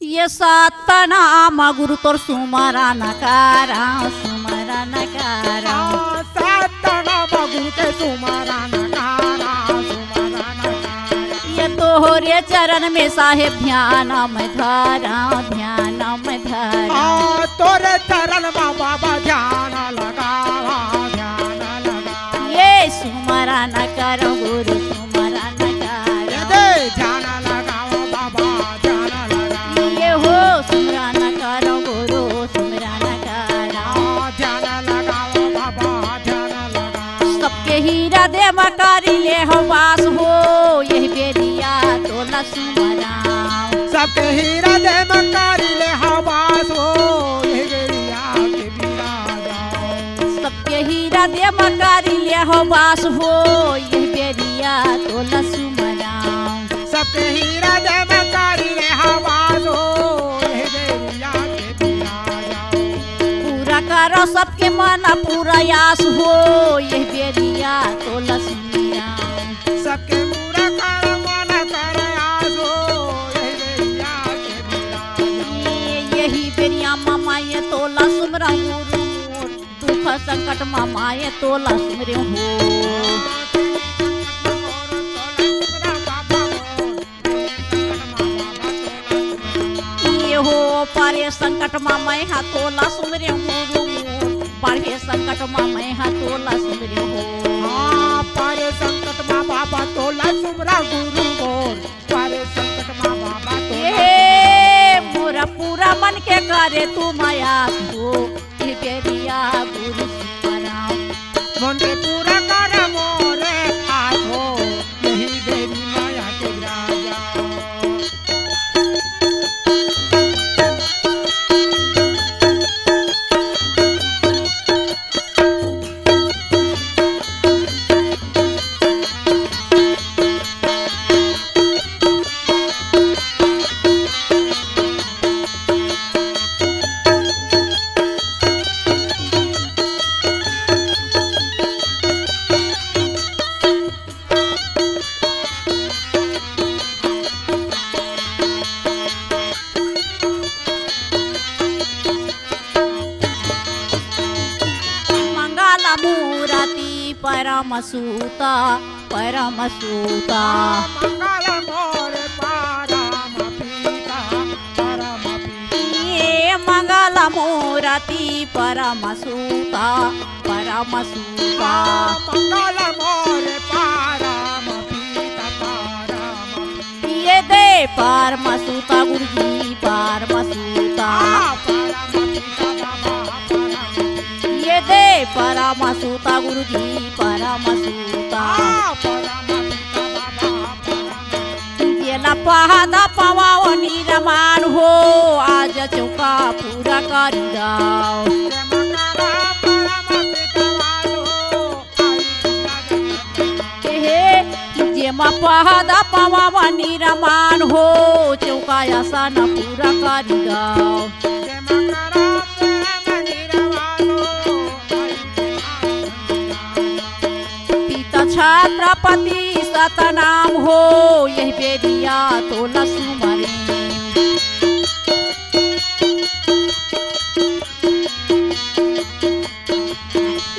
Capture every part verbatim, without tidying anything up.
ये सतनाम गुरु तोर सुमरन करँव, सुमरन करँव। हाँ, सतनाम गुरु के सुमरन करँव, सुमरन करँव। ये तोहरे चरण में साहेब ध्यान मैं धरँव, ध्यान मैं धरँव। हाँ, तोरे चरण में बाबा ध्यान लगावा, ध्यान लगावा। ये सुमरन करँव गुरु, सुमरन करँव। ये दे ध्यान लगावा बाबा, ध्यान लगावा। ये हो सुमरन करँव गुरु, सुमरन करँव। हाँ, ध्यान लगावा बाबा, ध्यान लगावा। सबके हिरदय म करि लेहँव बास हो, एही बेरिया तोला सुमरँव। सबके हिरदय म करि लेहँव बास हो, एही बेरिया के बिराजव। सबके हिरदय म करि लेहँव बास हो, एही बेरिया तोला सुमरँव। सबके हिरदय म करि लेहँव बास हो, एही बेरिया के बिराजव। पूरा करव सबके मन पूरा आस हो, एही बेरिया तोला सुमरँव। सबके पूरा करव मन कर आस हो, एही बेरिया के बिराजव। ए, एही बेरिया म मैं तोला सुमरँव गुरु मोर, दुख संकट म मैं तोला सुमरेंव हो। ए हो, परे संकट म मैं हा तोला सुमरेंव गुरु मोर, परे संकट म मैं हा तोला सुमरेंव हो। हाँ, परे संकट म बाबा तोला सुमरँव गुरु मोर, परे संकट म बाबा तोला ए, सुमरँव। मोर पूरा मन के करे तू मयास हो, एही बेरिया गुरु सुमरँव। मन के पूरा कर मोरे आस हो, एही बेरी मया के राजा। मंगल मूरति परम सुत, परम सुत। मंगल मोर परम पिता, परम पिता। ए मंगल मूरति परम सुत, परम सुत। मंगल मोर परम पिता, परम ये दे परम सुत गुरुजी, परम सुत। आ, परम पिता बाबा, परम पिता। ये दे परम सुत गुरुजी, परम सुत। आ, परम पिता बाबा, परम पिता। जेला पहादा पवाव निरमान हो, आज चौका पूरा करि दाव। हे, जेमा पहादा पवाव निरमान हो, चौका आसन पूरा करि दाव। पिता छत्रपति सतनाम हो, एही बेरिया तोला सुमरेंव।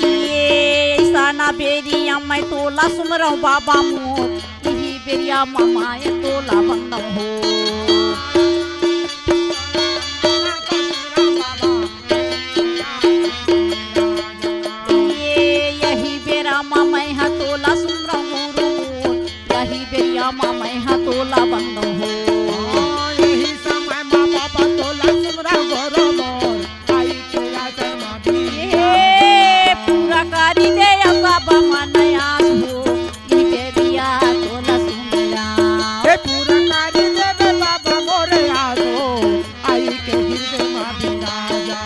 ये अइसना बेरिया मैं तोला सुमरंव बाबा मोर, इही बेरिया म मैं तोला बंदंव हो। ये यही बेरा म मैं ह तोला सुमरंव गुरु मोर, यही बेरिया म मैं ह तोला बंदंव हो। हाँ, यही समय म बाबा तोला सुमरंव गुरु मोर। हे पूरा करी दे अब बाबा मन आस हो, ई बेरिया तोला सुमरंव। हे पूरा करी दे बे बाबा मोरे आस हो, आई के हृदय मा बिराजा।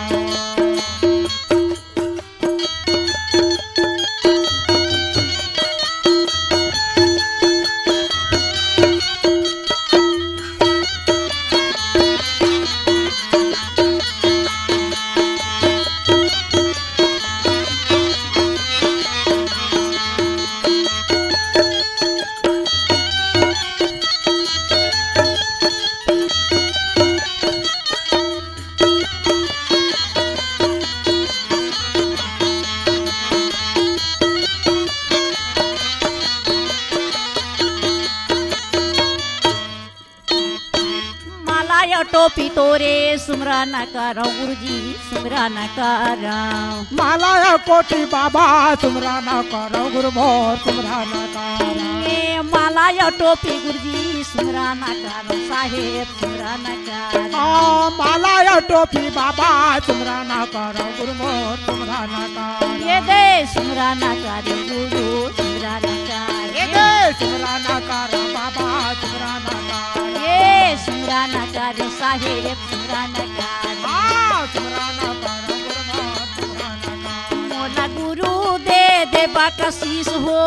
टोपी तोरे सुमरन करौं गुरुजी, सुमरन करौं। माला या टोपी बाबा सुमरन करौं, गुरु मोर सुमरन करौं। ए माला या टोपी गुरुजी सुमरन करौं, साहेब सुमरन करौं। आ, माला या टोपी बाबा सुमरन करौं, गुरु मोर सुमरन करौं। ए दे सुमरन करौं गुरु सुमरन करौं। ए दे सुमरन करौं बाबा सुमरन करौं। ए सुमरन करौं साहेब सुमरन करौं। हाँ, सुमरन करौं, गुरु मोर सुमरन करौं। मोला गुरु दे दे बकसीस हो,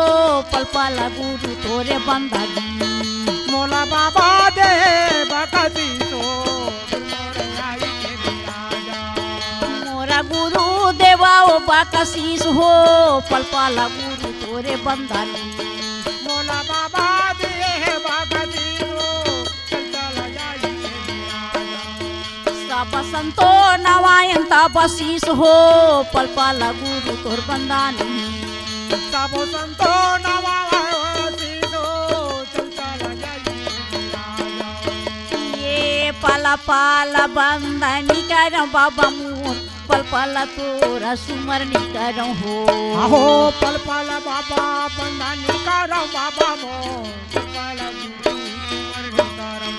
पल पल गुरु तोरे बंदगी। मोला बाबा दे बकसीस हो, गुरु मोर आई के बिराजा। मोला गुरु देवा ओ बकसीस हो, पल पल गुरु तोरे बंदगी। मोला बाबा दे बकसीस हो, सब संतो नवायन तब आशीष हो, पल पल गुरु तोर बंदानी। सब संतो नवायन आशीष हो, चल चल जाई। ये पल पल बंदानी करौं बाबा मोर, पल पल तोरा सुमरनी करौं हो। आहो, पल पल बाबा बंदानी करौं बाबा मोर, पल पल गुरु सुमरनी करौं।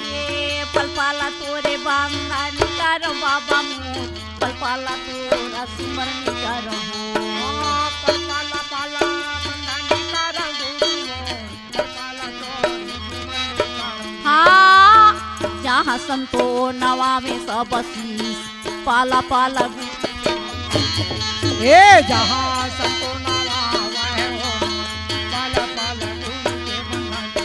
ये पल पल तोरे बंदानी करौं बाबा मोर, पल पल तोरा सुमरनी करौं हो। हाँ, पल पल बाला बंदानी करौं गुरु मोर, पल पल तोरे सुमरनी करौं। हाँ, जहाँ संतो नवावे सब आशीष, पाला पाला। ए जहाँ संतो नवावे हो, पाला पाला गुरु के बंधन।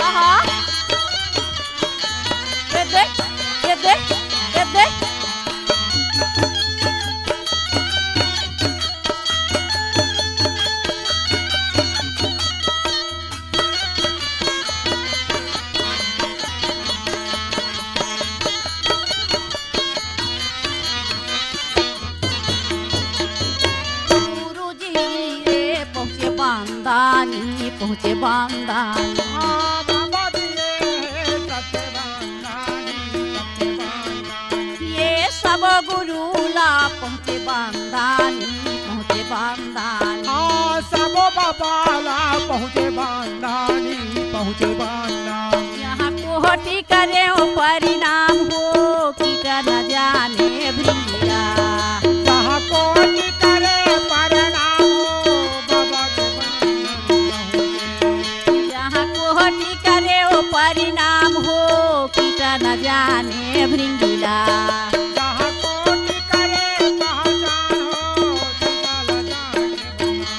आहा। ये दे, ये दे, ये दे। गुरुजी रे पहुँचे बंदानी, पहुँचे बंदानी। हाँ, बाबा जी रे, सबके बंदानी, सबके बंदानी। ये सब गुरु ला पहुँचे बंदानी, पहुँचे बंदानी। हाँ, सब बाबा ला पहुँचे बंदानी, पहुँचे बंदानी। यहाँ कोटि करेंव परिणाम हो, कीट न जाने भृंगिया। जहाँ कोटि करे परिणाम हो, बाबा के बंदन हो। जहाँ कोटि करे ओ परिणाम हो, कीट न जाने भृंगिया। जहाँ कोटि करे पहचान हो, कीट न जाने भृंगिया।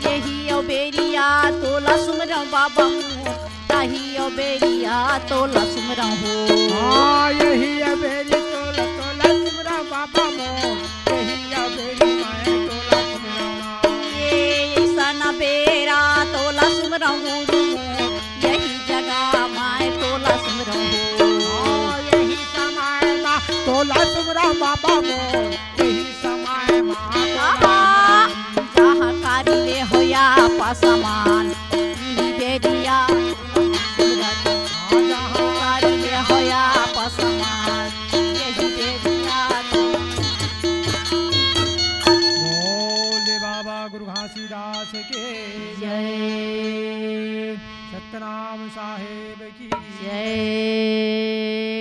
यही ओ बेरिया तोला सुमरौं बाबा मोर, यही ओ बेरिया तोला सुमरौं हो। हाँ, यही ओ बेरी तोला, तोला सुमरौं बाबा मोर, यही ओ बेरी मैं तोला सुमरौं। ये अइसन बेरा तोला सुमरौं गुरु मोर, यही जगह मैं तोला सुमरौं हो। हाँ, यही समय मा तोला सुमरौं बाबा मोर, यही समय मा तोला आहा। सुमरौं। जहाँ कारी ले होया पसमान, इही बेरिया तोला सुमरौं। हाँ, जहाँ कारी ले होया पसमान, यही बेरिया तोला। बोल दे बाबा गुरु घासीदास के जय। सतनाम साहेब की जय।